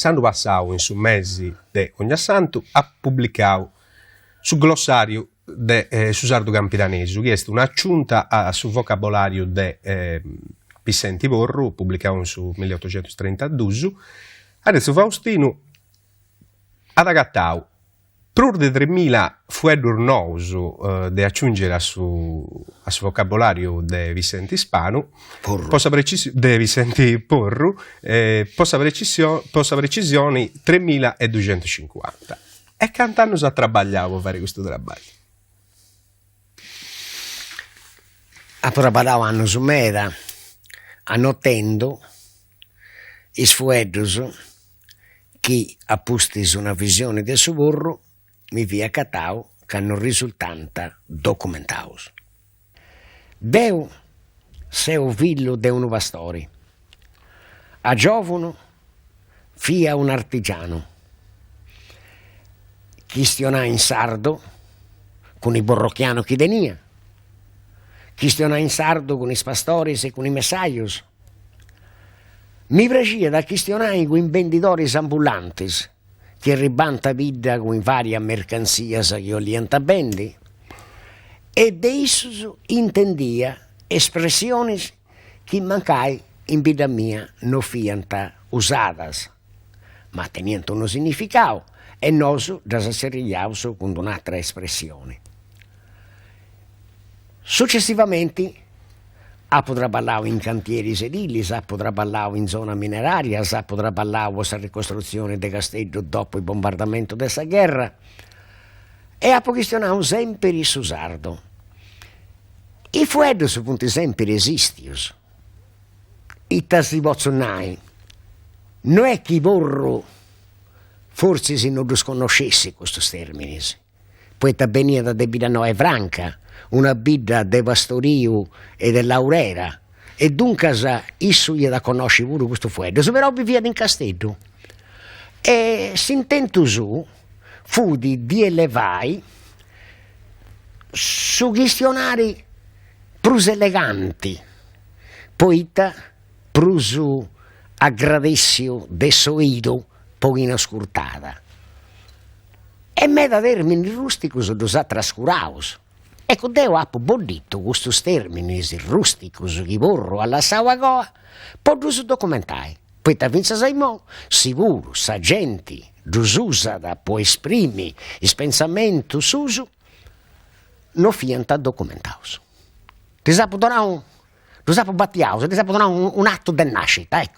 S'annu passau, in su mesi de Onniassantu, at publicau su glossàriu de su sardu campidanesu, chi est un'aciunta a su vocabolàriu de Pissenti Porru, publicau in su milliotoxentustrintadus. Aritzu Faustinu at agatau Prus de tremila fueddus nous de aciungiri a su a su vocabolàriu de Vissenti Spanu, po sa de Vissenti Porru, po sa po sa precisioni tremila e duxentuscincuanta. E cant'annus at trabagliau po fai custu trabagliu? Apu traballau annus meda annotendu is fueddus chi a pustis una visioni de su Porru mi fia acatau ca no risultant documentaus. Deu seu fillu de unu pastori. A giòvunu fia un'artigianu. Chistionà in sardu cun is borrochianus chi tenia, chistionà in sardu cun is pastoris e cun is messajus. Mi praxiat a chistionai cun is bendidoris ambulantis chi arribànt a bidda cun varias mercantzias chi 'oliant bendi e de issus intendia espressionis chi mancai in bidda mia no fiant usadas, ma teniant unu significau e nosu ddas tzerriaus cun d'un'atra espressioni. Successivamenti apu traballau in cantieris edilis, apu traballau in zonas minerarias, apu traballau po sa ricostrutzioni de Casteddu dopu is bombardamentus de sa gherra e apu chistionau sempiri su sardu. Is fueddus funt sempiri esistius. Ita si potzu nai? No est chi Porru fortzis no ddus connoscessit custus terminis, poita beniat de Biddanoa Franca, una bidda de pastoriu e de laurera, e duncas issu iat a connosci puru custus fueddus, però biviat in Casteddu e s'intentu suu fut de elevai su chistionari prus eleganti, poita prus agradèssiu de s'oidu po chini ascurtat. E meda tèrminis rùsticus ddus at trascuraus. Eccu, deu apu bodditu custus tèrminis rùsticus chi Porru at lassau agoa po ddus documentai, poita fintzas a imou, si puru sa genti ddus usat po esprimi is pentzamentus suus, no fiant documentaus. Ddis apu donau, ddus apu batiaus, ddis apu donau un'atu de nascita, eccu.